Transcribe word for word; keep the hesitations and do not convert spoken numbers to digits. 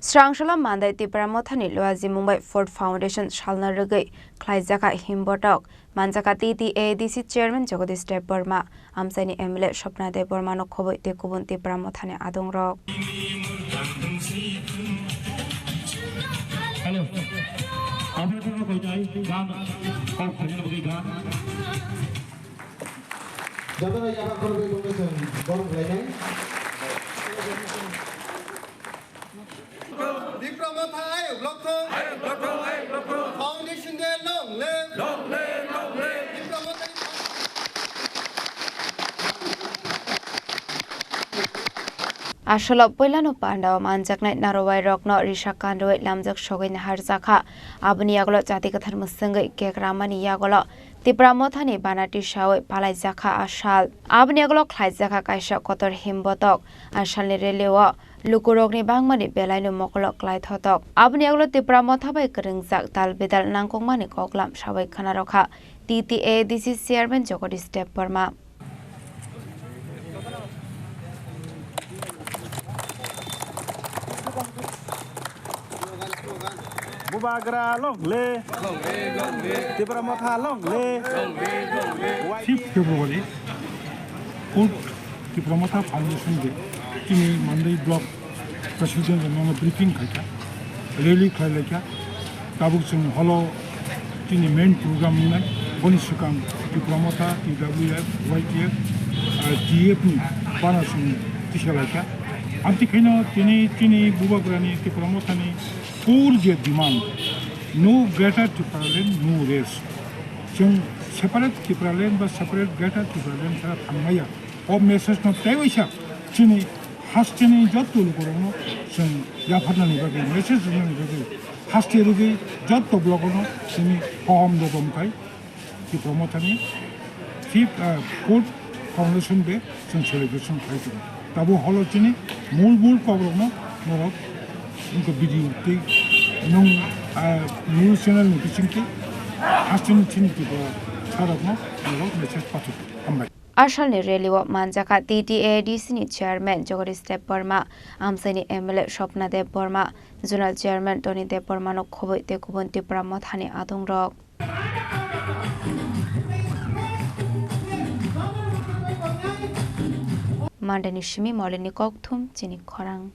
Srangsola Mandai Tipra Mothani Luaji Mumbai Food Foundation salna rwgwi khlaijakha himbotok, manjakha T T A D C Chairman Jagadish Debbarma, amchaini M L A Swapna Debbarmano khobwi tei kubun Tipra Mothani adongrok. Hello. Operator no koi jai, gan kok khajana bagwi gan. Jotono yaphang khorokwi tongwi chwng borom khlainai. Tipra Motha ayuk lokthong. Foundation Day long live. Tipra Motha. Asolo puilano pandao manjaknai narwai rokno risa kanrwi lamjak sogwi naharjakha. Aboni yagulo chati kwthar mwswngwi kek ramani yagulo Tipra Mothani bana tisawi palaijakha a sal. Aboni yagulo khlaijakha kaisa kotor himbotok. A salni rally-o lukurokni bangmani belaino mokolo klaithotok. Aboni yagulo Tipra Motha bai kwrwngjak tal bidal nangkukmani koklam sawi khwnarokha T T A D C Chairman Jagadish Debbarma. Bubagra long live. Tipra Motha long live. Fifth February, Food Tipra Motha Foundation Day, chini Mandai Block President rokno briefing khaikha, rally khlailaikha. Tabuk chwng holo chini main program wngnai, boni swkang Tipra Motha, T W F, Y T F, ah, T F ni bana chwng tisalaikha. Amtwi khaino tini chini Bubagrani Tipra Mothani core je demand, no Greater Tipraland, no rest. Chwng separate Tipraland ba separate Greater Tipraland sara thangmaya. O message no tei waisa chini hasteni jotto lukurokno chwng yapharnani bagwi, message rwnani bagwi, haste rwgwi jotto block-ono chini Hohom Dodom khai Tipra Mothani fifth, ah, Food Foundation Day chwng celebration khai tongo. Tabo holo chini mul mul kokrokno norok wngkha video tei nwng, ah, news channel ni bisingtwi hasteni chini Tipra sarokno norok message pathok. Hambai. A salni rally-o manjakha T T A D C ni chairman Jagadish Debbarma, amchaini M L A Swapna Debbarma, zonal chairman Tony Debbarmano khobwi tei kubun Tipra Mothani adongrok. Mandai ni simi Molini kokthum chini khorang.